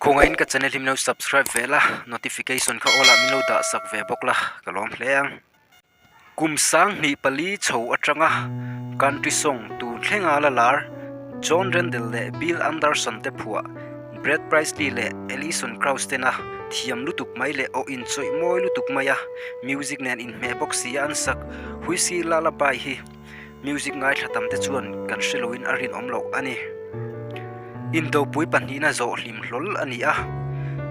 Khawngaihin ka channel hi min lo subscribe ve la, notification kha all ah min lo dah sak ve bawk la, ka lawm hle ang. Kum 24 chho atanga country song tun thlenga la lar John Rendell leh Bill Anderson te phuah Brad Paisley leh Alison Krauss tena thiam lutuk mai leh aw inchawih mawi lutuk maia music nen inhmeh bawk si a an sak Whiskey Lullaby hi Music ngaithla tam te chuan kan hre loin a rinawm loh a ni. Indopui pahnihna zawh hlim hlawl a ni a,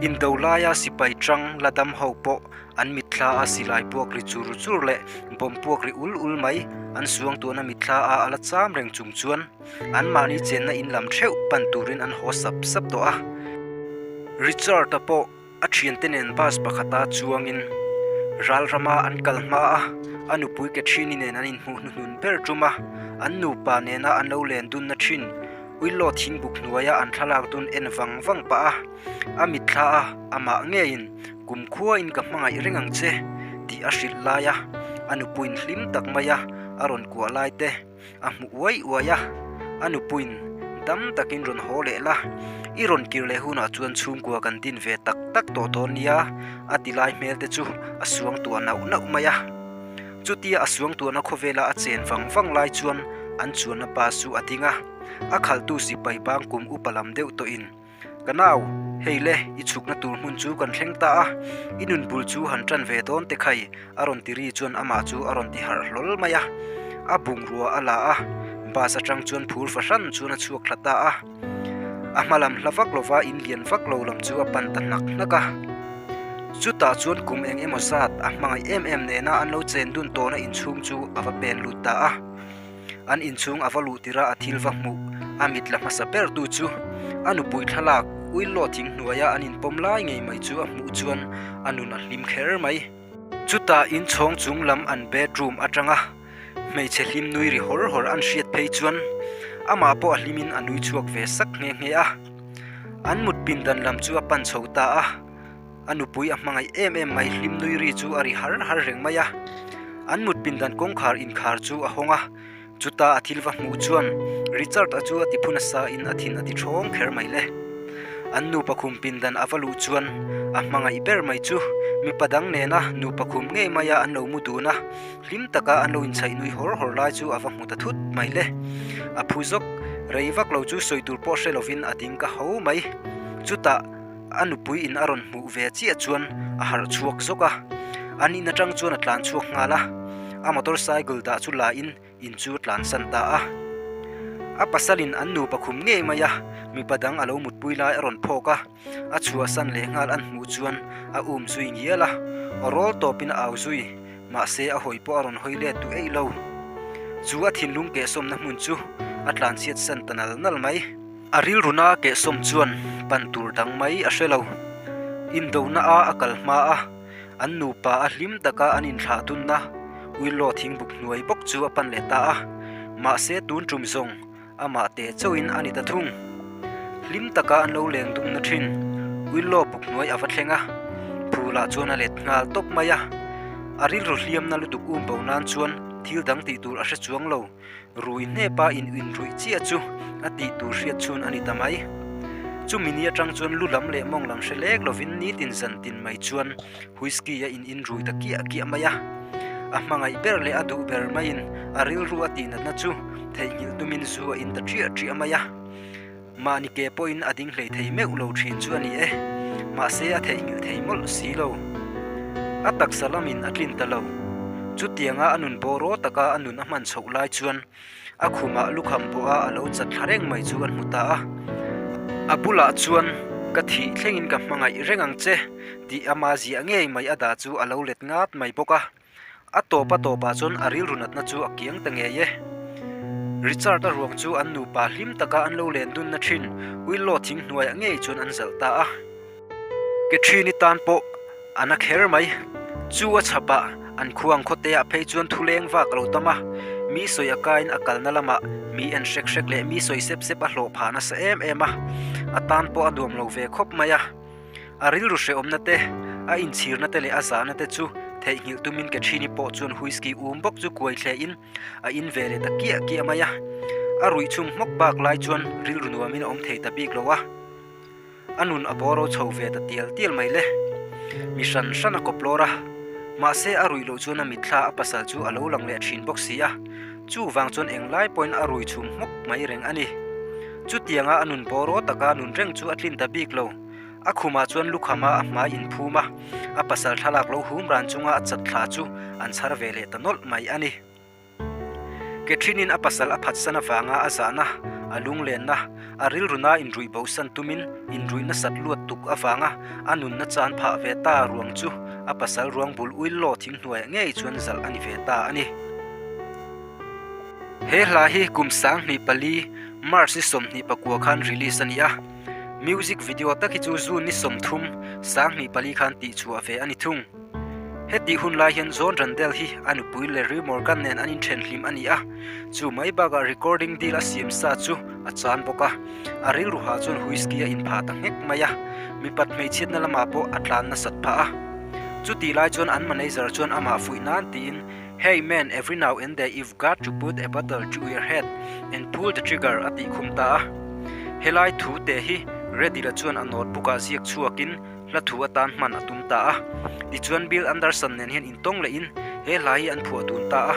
indo laia sipai tang la dam ho pawh an mitthla a silai puak ri chur chur leh bawm puak ri ul ul mai an suangtuahna mitthla a a la cham reng chung chuan anmahni chenna in lam theuh pan turin an haw sap sap tawh a. Richard-a pawh A thiante nen bus pakhata chuangin ral rama an kal hma a, a nupui Catherine-i nen an inhmuh hnuhnun ber tum a, an nupa nena an lo len dunna thin Willow thingbuk hnuaia an thlalak dun en vang vang pah a, a mitthla a, amah ngeiin kumkhuain ka hmangaih reng ang che tih a hrilh lai a, a nupuiin hlim tak maia a rawn kuah lai te. A hmu uai uai a, a nupuiin dam takin rawn haw leh la, i rawn kir leh hunah chuan chhungkua kan din ve tak tak tawh dawn nia, a ti lai hmel te chu a suang tuah nauh nauh mai a. Chutia a suang tuahna khawvela a chen vang vang lai chuan an chuanna bus chu a ding a, a khalhtu sipai bang kum upa lam deuh tawhin, Ka nau, hei le, i chhukna tur hmun chu kan thleng ta a, i nun bul chu han tan ve dawn te khai, a rawn ti ri chuan amah chu a rawn ti harh hlawl mai a. A bungrua a la a, bus atang chuan phur fahran chuan a chhuak thla ta a. A hma lam hla vak lova in lian vak lo lam chu a pan ta hnak hnak a. Chutah chuan kum eng emaw zat a hmangaih em em nena an lo chen dun tawhna inchhung chu a va pen lut ta a. An inchhung a va luh tirh a a thil va hmuh a mit la hmasa ber tu chu a nupui thlalak Willow thing hnuaia an inpawm lai ngei mai chu a hmuh chuan a nun a hlim kher mai. Chutah inchhawng chung lam an bedroom atanga hmeichhe hlim nui ri hawr hawr an hriat phei chuan amah pawh a hlimin a nui chhuak ve sak nghe nghe a. An mut pindan lam chu a pan chho ta a. A nupui a hmangaih em em mai hlim nui ri chu a ri har har reng mai a. An mut pindan kawngkhar inkhar chu a hawng a, chuta a thil va hmuh chuan Richard-a chu a ti phu nasa in a thin a ti thawng kher mai le. An nupa khum pindan a va luh chuan a hmangaih ber mai chu mipa dang nena nupa khum ngei maia an lo mu dun a, hlim taka an lo inchhaih nui hawr hawr lai chu a va hmu ta thut mai le. A phu zawk rei vak lo chu sawi tur pawh hre lovin a ding ka ho mai. Chutah. A nupui in a rawn hmuh ve chiah chuan a harh chhuak zawk a, an in atang chuan a tlan chhuak nghal a, a motor cycle dah chu la in in chu a tlan san ta a. A pasal in an nupa khum ngei mai a, mipa dang a lo mutpui lai a rawn phawk a, a chhuahsan leh nghal an hmuh chuan a um zui ngial a, aw rawl tawp in a au zui, mahse a hawi pawh a rawn hawi let duh eih lo. Chu a thinlung kehsawmna hmun chu a tlanchhiat san ta nal nal mai. A rilruna kehsawm chuan pan tur dang mai a hre lo. Indona a a kal hma a, an nupa a hlim taka an inthlah dunna Willow thingbuk hnuai bawk chu a pan leh ta a, mahse tun tum zawng amah teh chauhin a ni ta thung. Hlim taka an lo leng dumna thin Willow buk hnuai a va thleng a, phulah chuan a let nghal tawp mai a. A rilru hliamna lutuk um bo nan chuan thil dang tih tur a hre chuang lo. Rui hnepa in inruih chiah chu a tih tur hriat chhun a ni ta mai. Chumi ni atang chuan lu lam leh mawng lam hre lek lovin nitin zan tin mai chuan whisky a in inrui ta kiah kiah mai a. A hmangaih ber leh a duh ber maiin a rilru a tihnatna chu theihnghilh tumin zu a in ta ṭiah ṭiah mai a. Mahni ke pawhin a ding hlei thei meuh lo thin chu a ni e. Mahse a theihnghilh thei mawlh si lo. A taksa lamin a tlin ta lo. Chutianga a nun bawraw taka a nun a hman chhoh lai chuan a khumah lukham pawha a lo chat thla reng mai chu an hmu ta a. A bulah chuan, Ka thih thlengin ka hmangaih reng ang che, tih ama ziah ngei mai a dah chu a lo let ngat mai bawk a. A tawp a tawpah chuan a rilru natna chu a kiang ta ngei e. Richard-a ruang chu an nupa hlim taka an lo len dunna thin Willow thing hnuaiah ngei chuan an zalh ta a. Catherine-i tan pawh a na kher mai. Chu a chhapah an khuang khawteah phei chuan thuleng vak a lo tam a, mi sawi a kaiin a kalna lamah mi en hrek hrek leh mi sawi sep sep a hlawh phah nasa em em a, a tan pawh a nuam lo ve khawp mai a. A rilru hrehawmna te, a inchhirna te leh a zahna te chu theihnghilh tumin Catherine-i pawh chuan whisky um bawk chu kuai thlehin a in ve leh ta kiah kiah mai a. A ruih chhung hmawk bak lai chuan rilru nuamin a awm thei ta bik lo a. A nun a bawro chho ve ta tial tial mai le. Mi hran hran a kawp lawr a, mahse a ruih loh chuan a mitthla a pasal chu a lo lang leh thin bawk si a, chuvang chuan englai pawhin a rui chhum hmawk mai reng a ni. Chutianga a nun bawro taka nun reng chu a tlin ta bik lo. A khumah chuan lukhama a hmai inphum a, a pasal thlalak lo hum ran chunga a chat thla chu an chhar ve leh ta nawlh mai a ni. Catherine-in a pasal a phatsan avanga a zahna, a lunglenna, a rilruna inruih bosan tumin inruih nasat luat tuk avanga a nunna chan phah ve ta ruang chu a pasal ruang bul uilaw thinghnuaiah ngei chuan zalh a ni ve ta a ni. He hla hi kum 2004 March ni 24 khan release a ni a, music video tak hi chu June ni 30, 2004 khan tihchhuah ve a ni thung. Hetih hun lai hian John Randell hi a nupui Larry Morgan nen an inthen hlim a ni a, chu mai bakah recording deal a siam sa chu a chan bawk a, a rilru hah chuan whisky a inphah ta nghek mai a, mipat hmeichhiatna lamah pawh a tlan nasat phah a. Chutih lai chuan an manager chuan amah fuih nan tiin, Hey man, every now and then you've got to put a bottle to your head and pull the trigger a tih khum ta a. Helai thu te hi Reddy-la chuan a notebook ah ziak chhuakin, Hla thu atan hman a tum ta a. Tichuan Bill Anderson nen hian intawng lehin he hla hi an phuah dun ta a.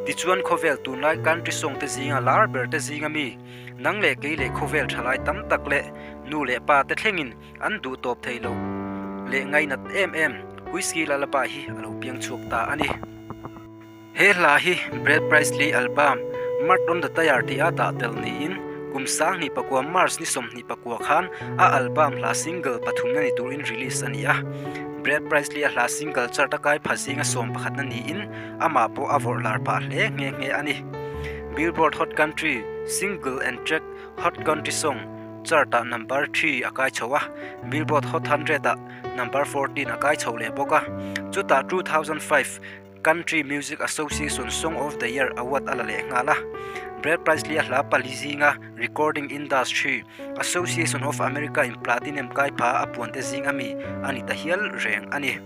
Tichuan khawvel tunlai country song te zinga lar ber te zinga mi, nang leh kei leh khawvel thalai tam tak leh nu leh pa te thlengin an duh tawp thei lo leh ngainat em em Whiskey Lullaby hi a lo piang chhuak ta a ni. He hla hi Brad Paisley album Mud on the Tire tih a dah tel niin kum 2009 March ni 24 khan a album hla single pathumna ni turin release a ni a. Brad Paisley a hla single chart a kai pha zinga sawm pakhatna niin amah pawh a vawrh lar phah hle nghe nghe a ni. Billboard Hot Country Single and Track Hot Country Song chart-ah number three a kai chho a, Billboard Hot hundred-ah number 14 a kai chho leh bawk a. Chutah 2005 Country Music Association Song of the Year Award a la leh nghal a. Brad Paisley a hla pali zinga Recording Industry Association of America in Platinum kai pha a puante zing ami a ni ta hial reng a ni.